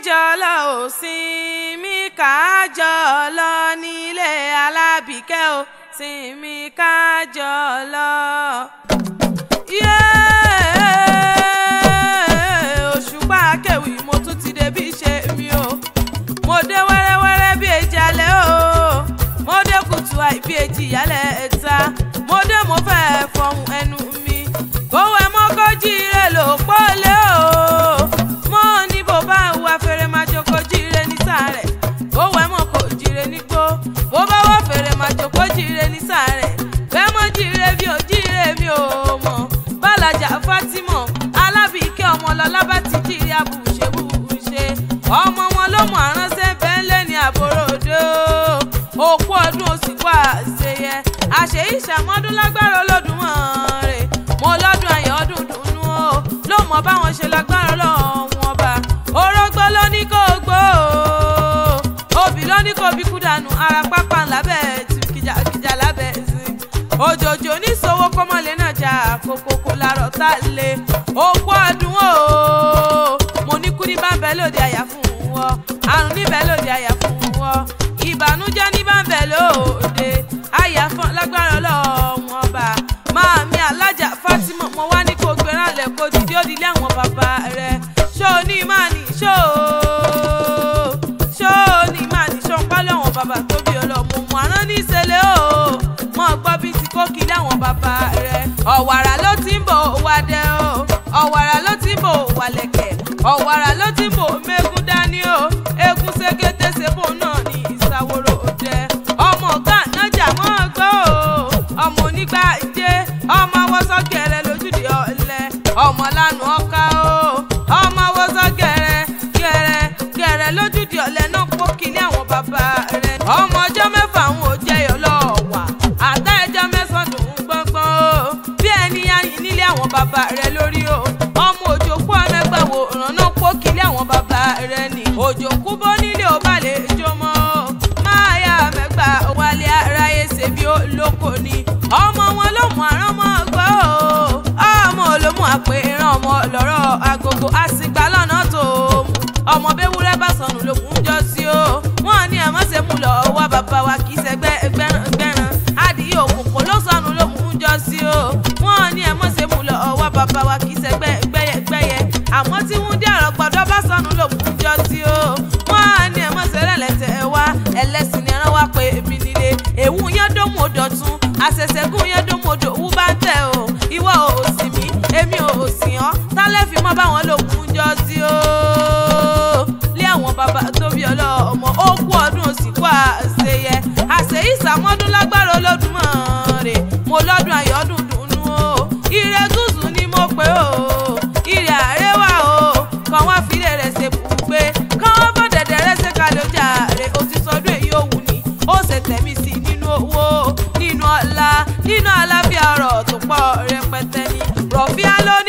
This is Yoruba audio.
kájọ lọ ò sinmi kájọ lọ nílé Alábìkẹ́ ò sinmi kájọ lọ. Òṣùpá akéwì mo tún ti dé bí ṣe mi o, mo dé wẹ́rẹ́wẹ́rẹ́ bí èjì alẹ́ o, mo dé kùtù àìbí èjì ìyálẹ̀ ẹ̀ta, mo dé mo fẹ́ fọhùn ẹnu mi, owó ẹ mọ́ kó jíire ló pọ́lẹ́ o, mo ní bó bá wà fèrè máa jókòó jíire ní sàárẹ̀, owó ẹ mọ́ kó jíire nígbó, bó bá wà fèrè máa jókòó jíire ní sàárẹ̀, bẹ́ẹ̀ mọ́ jíire bí ò jíire mi ò mọ̀. Bàlájà Fátímọ̀ Alábìkẹ́ ọmọlọ́lá bá ti jíire abùṣebùṣe, ọmọ wọn ló mọ àránṣẹ́ bẹ́ńlẹ̀ ní àbòròdó, òkú ọdún oṣù kó àṣeyẹ àṣeyí ṣàmọ́dún lágbára Olódùmarè, mo lọ́dún ayọ̀ ọdún dùnú o, ló mọ báwọn ṣe lágbára Ọlọ́run ọba, orógbó ló ní kó gbó o, obì ló ní kó bí kú dànù, ara pápá lábẹ́ ti kìjàkìjà lábẹ́ sí, òjòjò níṣòwò kọ́mọlé náà jà kókókó lárọ̀ tá lé, òkú ọdún o, mo ní kú ní bá ń bẹ lóde àyà fún wọn, àrùn níbẹ̀ lóde àyà fún wọn, ìbànújẹ́ ní bá ń bẹ lóde àyà fún lágbára Ọlọ́run ọba. Máàmí Alájà Fátímọ̀ mo wá ní kó gbéra lẹ̀ kó dìde ó dilé àwọn bàbá rẹ̀, ṣó ní máa ní ṣó ṣó ní máa ní ṣó ń pálọ̀ àwọn bàbá tó bí ọlọ́mọ mọ̀ àrán ní ìṣẹ̀lẹ̀ o, mọ̀ gbọ́ bí ti kó kiri àwọn bàbá rẹ̀. Ọ̀wàrà ló ti ń bọ̀ wá dẹ o, ọ̀wàrà ló ti ń bọ̀ wàlẹ̀kẹ̀, ọ̀wàrà ló ti ń bọ̀ mẹ́gún dání o, eégún ṣégété ṣebó náà ní ìsàwòrò òde, ọmọ ọ̀gá nájà mọ́ gbọ́ o, ọmọ onígbà jẹ́ ọmọ awọ́sọ gẹ̀rẹ́ lójúde ọ̀lẹ, ọmọ lánàá ọ̀ka o, ọmọ awọ́sọ gẹ̀rẹ́ gẹ̀rẹ́ gẹ̀rẹ́ lójúde ọ̀lẹ náà kó kiri àwọn bàbá rẹ̀. Ọmọ ọjọ́ mẹ́fà ń ò jẹyọ̀ lọ́wà, àtá ẹjọ́ mẹ́sàn-án dùn ún gbọ́ngbọ́n o, bí ẹni ayin nílé àwọn bàbá rẹ̀ lórí o, ọmọ òjò kú ọmẹgbà wo ìrànà kó kiri àwọn bàbá rẹ̀ ni, òjò kú bó nílé ò bá lè jó mọ́ o, máa yá mẹ́gbà wálé aráyé ṣe bí ó lóko ni, ọmọ wọn ló mú àrán mọ́ gbọ́ o, ọmọ ló mú àpè ìran ọmọ lọ́rọ̀ agogo àsìgbà lọ́nà tó mú, ọmọ bẹ́wúrẹ́ bá sọnù ló mú jọ sí o, wọ́n ní ẹ̀mọ́ ṣe mú lọ wá bàbá wa kì í ṣẹgbẹ́ gbẹ̀rán, adìyẹ òkùnkùn ló sọnù ló mú jọ sí o, wọ́n ní ẹ̀mọ́ ṣe mú lọ wá bàbá wa kì í ṣẹgbẹ́ gbẹ́yẹgbẹ́yẹ, àmọ́ tí wọ́n dé àrọ̀ gbọ́dọ̀ bá sọnù ló mú jọ sí o, wọ́n ní ẹ̀mọ́ ṣe rẹ̀lẹ̀tẹ̀ wá ẹlẹ́sìn ni ẹran wá pé èmi nílé, èwú yẹn dómú dọ̀tun, àṣẹ̀ṣẹ̀gùn yẹn dómú dòwú bá ń tẹ̀ o, ìwọ ò sì mí èmi ò sì hàn, tálẹ́ fi mọ́ báwọn ló mú jọ sí o, lé àwọn bàbá tó bí ọlọ́mọ, ó kú ọdún òsì kú àṣeyẹ, àṣeyí ìsàmọ́dún lágbára Olódùmarè, mo lọ́dún ayọ̀ ọdún dùnú o, ire gúúsù ni mo pè o, ire àríwá o, kàn wá filé rẹ̀ ṣe bùgbé, kàn wá bọ̀ dẹ̀dẹ̀ rẹ̀ ṣe kalẹ̀ ọjà rẹ̀, ó ti sọdún èyí òwú ni, ó ṣe tẹ̀mí sí nínú owó, nínú ọlá, nínú àlàáfíà ọ̀rọ̀ tó pọ̀ rẹpẹtẹ ni, rọ̀fíà lónìí.